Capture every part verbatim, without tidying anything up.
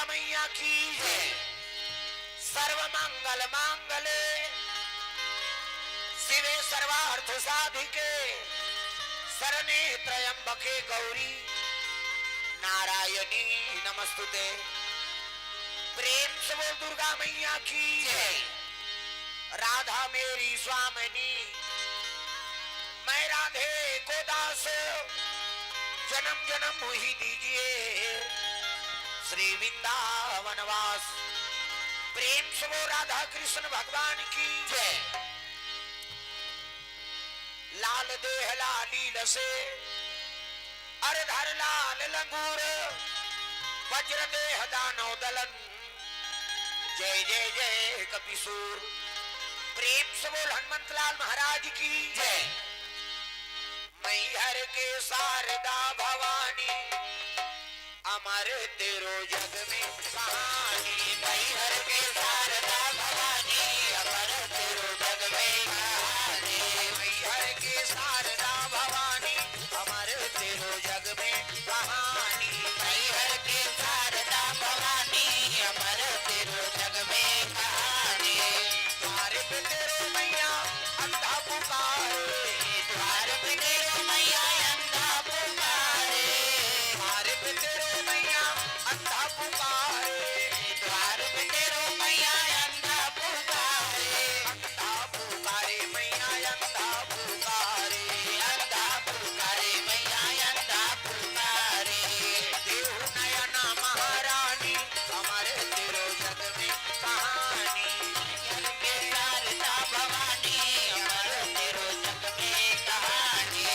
मैया की जय। सर्व मंगल मांगले शिवे सर्वार्थ साधिके शरणे त्र्यंबके गौरी नारायणी नमस्तुते। प्रेम से बोल दुर्गा मैया की जय। राधा मेरी स्वामिनी, मैं राधे को दास, जन्म जन्म ही दीजिए श्री वृंदावन वास। प्रेम से बोल राधा कृष्ण भगवान की जय। लाल देह लाली लसे, अर धर लाल लंगूर, वज्र देह दानव दलन, जय जय जय कपिसूर। प्रेम से बोल हनुमंत लाल महाराज की जय। मैहर के शारदा भवानी, अमर तेरो जग में कहानी। मैहर के शारदा भवानी, अमर तेरो जग में कहानी। मैहर के शारदा भवानी, अमर तेरो जग में कहानी। मैहर के शारदा भवानी, अमर तेरो जग में कहानी। द्वार पे तेरो मैया अंधा पुकारे। द्वार पे तेरो मैया अंधा पुकारे। द्वार पे तेरो मैया अंधा पुकारे। द्वार पे तेरो मैया अंधा पुकारे। अंधा पुकारे मैया अंधा पुकारे। अंधा पुकारे मैया अंधा पुकारे। देहु नयना महारानी, अमर तेरो जग में कहानी। मैहर के शारदा भवानी, अमर तेरो जग में कहानी।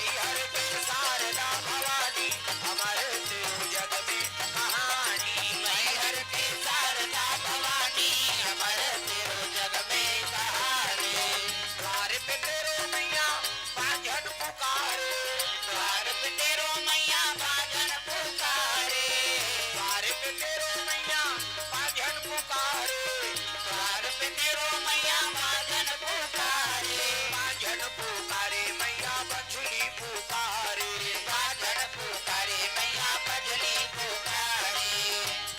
मैहर के शारदा भवानी, अमर तेरो जग में कहानी। मैहर के शारदा भवानी, अमर तेरो जग में कहानी। द्वार पे तेरो मैया बांझन पुकारे। द्वार पे तेरो मैया बांझन पुकारे। द्वार पे तेरो मैया बांझन पुकारे। द्वार पे तेरो मैया बांझन पुकारे। बांझन पुकारे मैया बछली पुकारे। बांझन पुकारे मैया बछली पुकारे।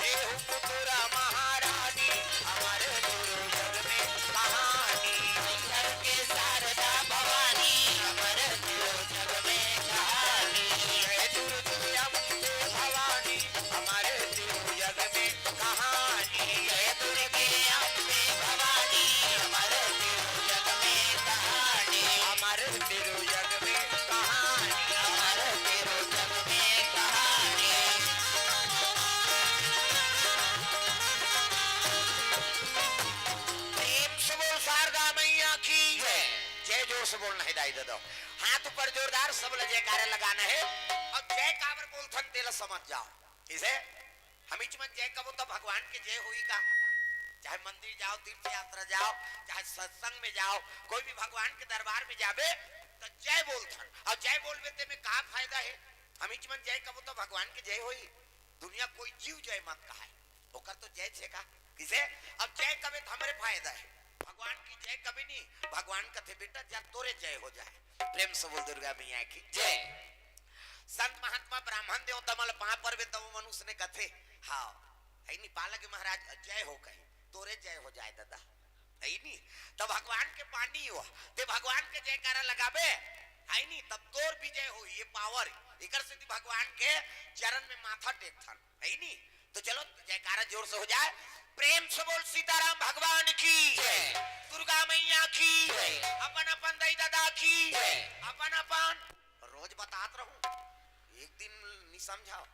देहु पुतुरा महारानी, अमर तेरो जग में कहानी। मैहर के शारदा भवानी, अमर तेरो जग में कहानी। जय दुर्गे अम्बे भवानी, अमर तेरो जग में कहानी। जय दुर्गे अम्बे भवानी, अमर तेरो जग में कहानी। अमर तेरो जग में कहानी। अमर तेरो जग में कहानी। प्रेम से बोल शारदा मैया की जय। जय जोर से बोल नहीं दाई दे दो। हाथ ऊपर जोरदार, सब ल जयकारा लगाना है। अउ जय काबर बोलथन तेला समझ जाओ। किसे? हमीच मन जय कबो त भगवान के जय होई का? चाहे मंदिर जाओ, तीर्थ यात्रा जाओ, चाहे सत्संग में जाओ, कोई भी भगवान के दरबार में जाबे त जय बोलथन। अउ जय बोलबे ते में का फायदा है? हमीच मन जय कबो त भगवान के जय होई। दुनिया कोई जीव जय मत कहाय, ओकर तो जय छे का? किसे? अब जय कबे त हमरे फायदा है। भगवान की जय कबे नहीं, भगवान कथे, "बेटा जा, तोरे जय हो जाए।" प्रेम से बोल दुर्गा मैया की जय। संत महात्मा ब्राह्मण देवता मन ल पाँव परबे तब मनुष्य ने कथे, "हाँ, है नी, पालक महाराज जय हो," कही, "तोरे जय हो जाए दादा।" है नी? तब भगवान के पानी हो, ते भगवान के जयकारा लगाबे, है नी? तब तोर विजय हो, ये पावर। एकर सेती भगवान के चरण में माथा टेकथन, है नी? तो चलो, जयकारा जोर से हो जाए। प्रेम से बोल सीताराम भगवान की जय। दुर्गा मैया की जय। अपन अपन दाई ददा की जय। अपन अपन रोज बतात रहूं, एक दिन नी समझाओ।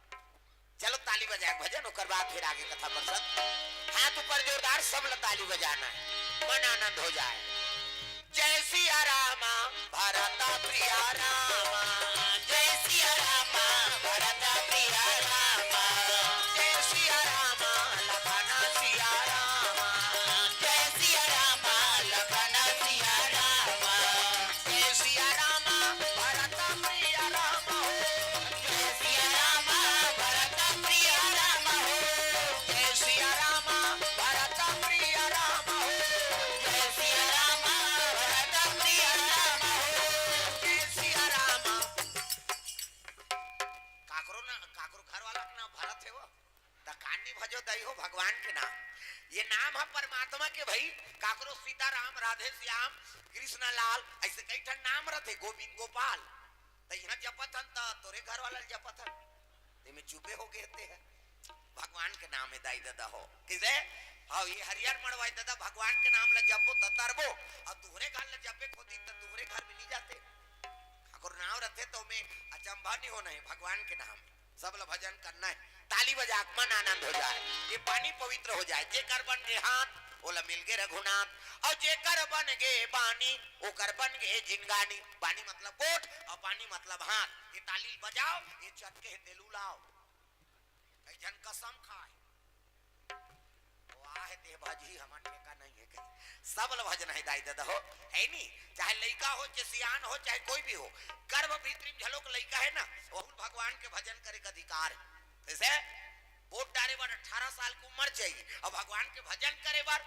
चलो ताली बजाए भजन, ओकर बाद फिर आगे कथा प्रसंग। हाथ ऊपर जोरदार, सब ल ताली बजाना है, मन आनंद हो जाए। जय सिया रामा, भरता प्रिया रामा। जय सिया रामा, भरता प्रिया रामा। जय सिया रामा, लखना सिया रामा। जय सिया रामा, लखना सिया रामा। नाम ह परमात्मा के भाई। काकरो सीताराम, राधे श्याम, कृष्ण लाल, ऐसे कई ठन नाम रथे, गोविंद, गोपाल। त इहाँ जपत हन त तोरे घर वाला ल जपत हन, तेमे चुपे हो गे ते ह। भगवान के नाम हे दाई ददा हो। किसे? हाँ, ये हरियर मड़वाई ददा, भगवान के नाम ल जपबो त तरबो, अउ तुहरे घर ल जपे खोती त तुहरे घर में नहीं जाते। अगर नाम रथे त ओमे अचंभा नहीं होना हे, भगवान के नाम हे। सब ल भजन करना हे। ताली बजा के मन आनंद हो जाए, ये पानी पवित्र हो जाए। जेकर बन गे हाथ, ओला मिल गे रघुनाथ। अउ जेकर बन गे बानी, ओकर बन गे जिनगानी। बानी मतलब गोठ, अउ पानी मतलब हाथ। ये ताली बजाओ, ये चटके हे तेलू लाओ। कई झन कसम खाए, वाह, ते भजही हमर ठेका नहीं हे कहीं। सब ल भजन हे दाई ददा हो, हे नी? चाहे लइका हो, चाहे सियान हो, चाहे कोई भी हो, गर्भ भीतरी में झलोक लइका हे ना, वहू भगवान के भजन करे के अधिकार हे। जैसे वोट डारे बर अठारह साल के उम्र चाहिए, अउ भगवान के भजन करे बर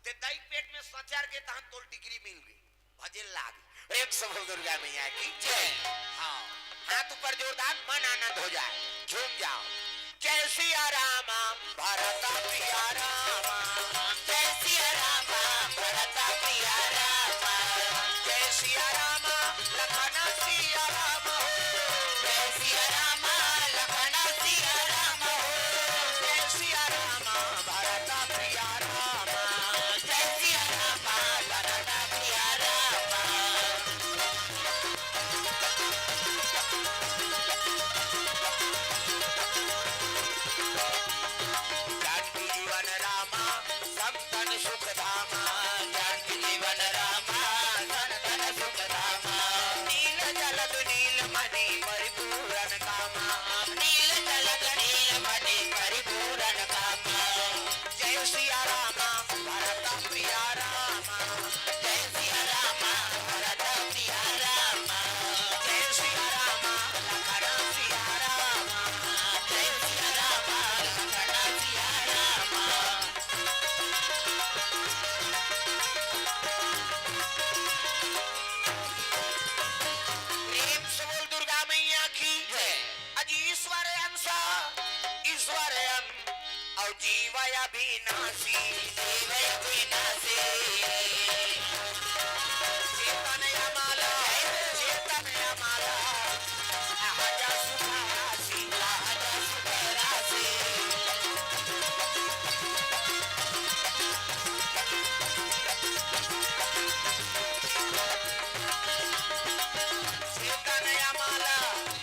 ते दाई पेट में सचर गे तहन तोल डिग्री मिल गे। भजन लाग। प्रेम से बोल दुर्गा मैया की जय। हाँ, हाथ ऊपर जोरदार, मन आनंद हो जाए, झूम जाओ। जय सिया रामा, भरत पिया रामा। जय सिया रामा, भरत पिया रामा। जय सिया रामा, लखन सिया राम हो। जय सिया रामा, लखन सिया राम हो। जय सिया रामा, भरत पिया रामा। जय सिया रामा, भरत पिया रामा। जानकी जीवन रामा, संतन सुख धामा। जानकी जीवन रामा, संतन सुख धामा। नील जलद नील मणि परिपूरन कामा। नील जलद नील मणि परिपूरन कामा। जय सिया रामा, भरत पिया रामा। जय सिया रामा, भरत सिया रामा। जय सिया रामा, लखन सिया रामा। जय सिया रामा, लखन सिया रामा। प्रेम से बोल दुर्गा मैया की जय। अज ईश्वर अंश, ईश्वर अंश, अउ जीव अविनाशी। जीव अविनाशी।